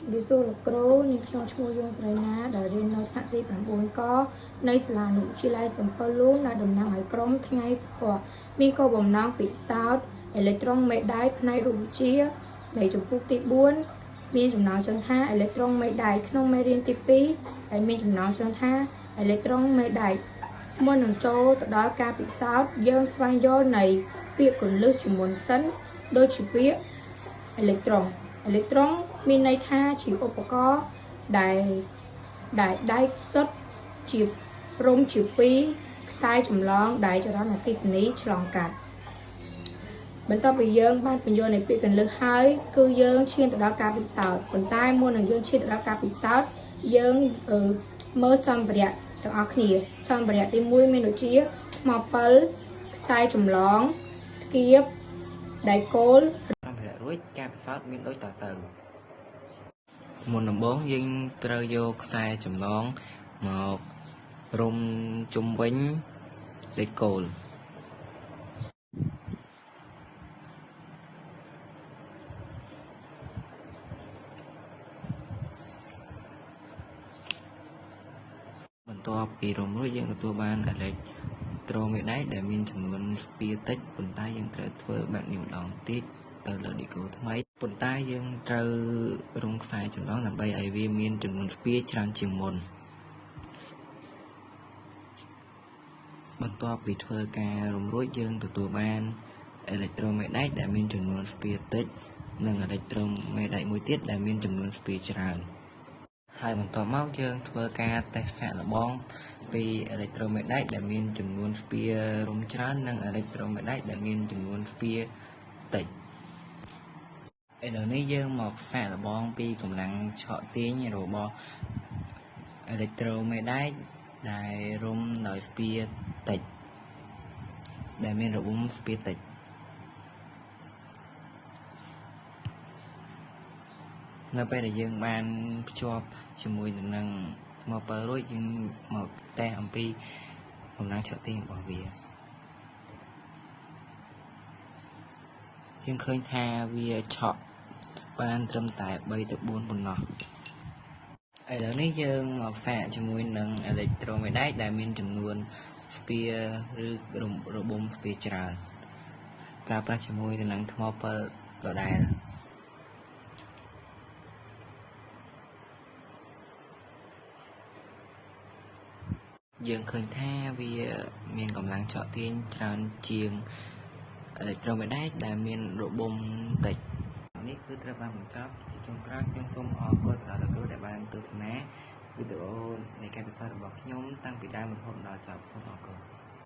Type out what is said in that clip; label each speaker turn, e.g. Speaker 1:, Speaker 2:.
Speaker 1: ជំរាបសួរលោកគ្រូនាងខ្ញុំឈ្មោះយឿងស្រីណាដែលរៀននៅថ្នាក់ទី9កនៃសាលាអនុវិទ្យាល័យសំពៅលួងដែលតំណាងឲ្យក្រុមថ្ងៃពណ៌មានគោលបំណងពិសោធន៍អេឡិចត្រូមេដែកផ្នែករូបវិទ្យានៃជំពូកទី4មានចំណងជើងថាអេឡិចត្រូមេដែកក្នុងមេរៀនទី2ដែលមានចំណងជើងថាអេឡិចត្រូមេដែកមុននឹងចូលទៅដល់ការពិសោធន៍យើងស្វែងយល់នៃពាក្យកលឹះជាមុនសិនដូចជាពាក្យអេឡិចត្រូអេឡិចត្រូមានន័យថាជាឧបករណ៍ដែលដែកសុទ្ធជាព្រំជាពីរខ្សែចម្លងដែលចរន្តអគ្គិសនីឆ្លងកាត់បន្ទាប់ពីយើងបានបញ្យល់នៃពាក្យកលឹះហើយគឺយើងឈានទៅដល់ការពិសោធន៍ប៉ុន្តែមុននឹងយើងឈានទៅដល់ការពិសោធន៍យើងមើលសម្ភារៈទាំងអស់គ្នាសម្ភារៈទី1មានដូចជាថ្មពិលខ្សែចម្លងថ្គៀបដែកគោល
Speaker 2: សម្ភារៈរួចការពិសោធន៍មានដូចតទៅមុនដំបូងយើងត្រូវយកខ្សែចម្លងមករុំជុំវិញដែកគោលបន្ទាប់ពីរុំរួចយើងទទួលបានអេឡិចត្រូមេដែកដែលមានចំនួនស្ពាតិចប៉ុន្តែយើងត្រូវធ្វើបែបនេះម្ដងទៀតទៅលើឌីកូថ្មីប៉ុន្តែយើងត្រូវរុំខ្សែចម្លងដើម្បីឲ្យវាមានចំនួនស្ពាច្រើនជាងមុនបន្ទាប់ពីធ្វើការរុំរួចយើងទទួលបានអេឡិចត្រូមេដែកដែលមានចំនួនស្ពាតិចនិងអេឡិចត្រូមេដែកមួយទៀតដែលមានចំនួនស្ពាច្រើនហើយបន្ទាប់មកយើងធ្វើការតេស្តសាកល្បងពីអេឡិចត្រូមេដែកដែលមានចំនួនស្ពារុំច្រើននិងអេឡិចត្រូមេដែកដែលមានចំនួនស្ពាតិចឥឡូវនេះយើងមកសាកល្បងពីកម្លាំងឆក់ទាញរបស់អេឡិចត្រូមេដែកដែលរុំដោយស្ពាតិចដែលមានរបុំស្ពាតិចនៅពេលដែលយើងបានភ្ជាប់ជាមួយនឹងថ្មពិលរួចយើងមកតេស្តអំពីកម្លាំងឆក់ទាញរបស់វាយើងឃើញថាវាឆក់បានត្រឹមតែ3ទៅ4ប៉ុណ្ណោះឥឡូវនេះយើងមកសាកជាមួយនឹងអេឡិចត្រូមេដែកដែលមានចំនួនស្ពាឬរបុំស្ពាច្រើនប្រើប្រាស់ជាមួយទៅនឹងថ្មពិលដដែលយើងឃើញថាវាមានកម្លាំងឆក់ទាញច្រើនជាងអេឡិចត្រូមេដែកដែលមានរបុំតិចនេះគឺត្រូវបានបញ្ចប់ជាចុងក្រោយខ្ញុំសូមអរគុណដល់លោកគ្រូដែលបានទស្សនាវីដេអូនៃការពិសោធន៍របស់ខ្ញុំតាំងពីដើមរហូតដល់ចប់សូមអរគុណ។